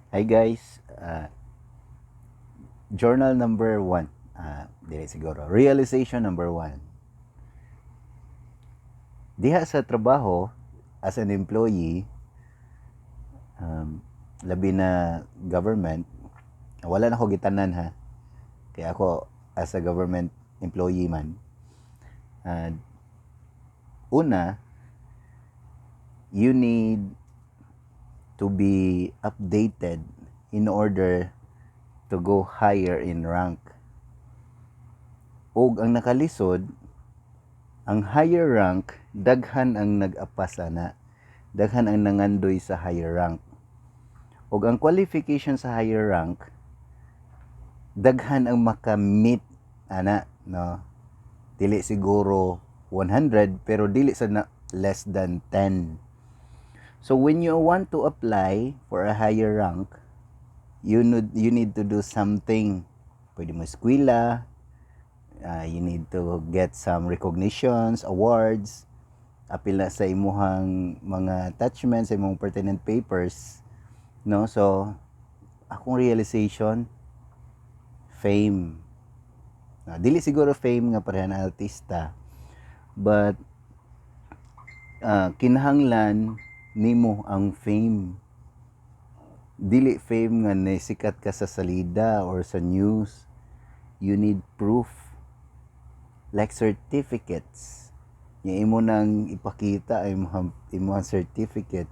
Hi guys, journal number 1. Dili siguro. Realization number 1. Diha sa trabaho, as an employee, labi na government, wala na ko gitanan ha. Kaya ako, as a government employee man, una, you need to be updated in order to go higher in rank. Og ang nakalisod, ang higher rank, daghan ang nag-apas ana. Daghan ang nangandoy sa higher rank. Og ang qualification sa higher rank, daghan ang makamit ana, no? Dili siguro 100, pero dili sa na less than 10. So when you want to apply for a higher rank, you need to do something. Pwede mo eskwela, you need to get some recognitions, awards, apil na sa imuhang mga attachments, sa imong pertinent papers, no? So akong realization, fame. Dili siguro fame nga pareha na artista, but kinahanglan nimo ang fame. Dili fame nga sikat ka sa salida or sa news. You need proof like certificates. Nga imo nang ipakita ay imong certificate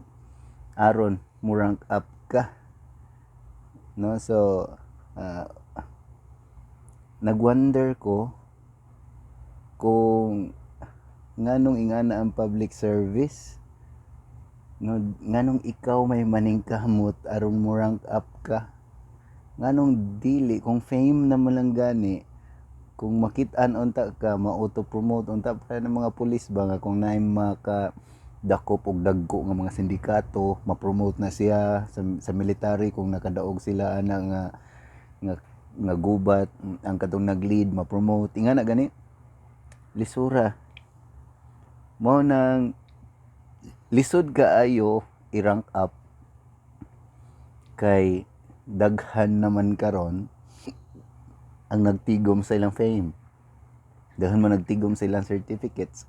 aron mo rank up ka. No? So nagwonder ko kung nganong ingana ang public service, no? Nganong ikaw may maningkamot aron mo rank up ka? Nganong dili kung fame na mo lang gani, kung makit-an unta ka, ma-auto promote unta pa ng mga pulis ba, nga kung naay maka dakop og dagko nga mga sindikato, ma-promote na siya? Sa military, kung nakadaog sila ana nga gubat, ang katong nag-lead ma-promote. Ingana gani, lisura mao nang lisod kaayo i-rank up kay daghan naman karon ang nagtigom sa ilang fame, daghan man nagtigom sa ilang certificates,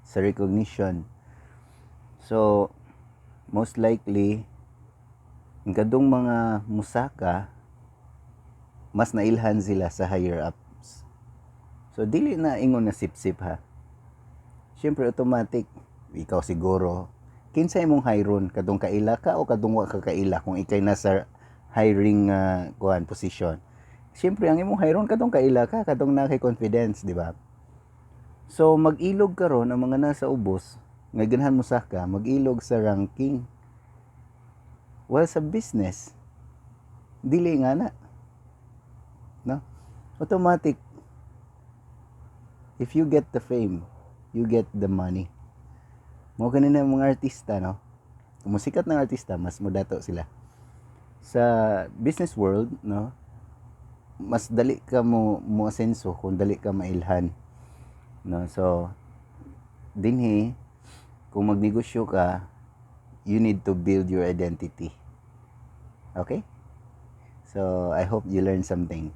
sa recognition. So most likely, ang kadtong mga musaka, mas nailhan sila sa higher ups. So dili na ingon na sip-sip ha. Syempre, automatic, ikaw siguro, kinsa imong hiron, kadtong kaila ka o kadtong wa ka kaila? Kung ikay nasa hiring kuan position, syempre ang imong hiron kadtong kaila ka, kadtong naa kay confidence, di ba? So mag-ilog karon ang mga nasa ubos nga ganahan mo saka, mag-ilog sa ranking. Well, sa business, dili nga na, no? Automatic, if you get the fame, you get the money. Mao gani na mga artista, no? Kung sikat ng artista, mas modato sila. Sa business world, no, mas dali ka mo asenso kung dali ka mailhan, no? So dinhi, kung magnegosyo ka, you need to build your identity. Okay? So I hope you learned something.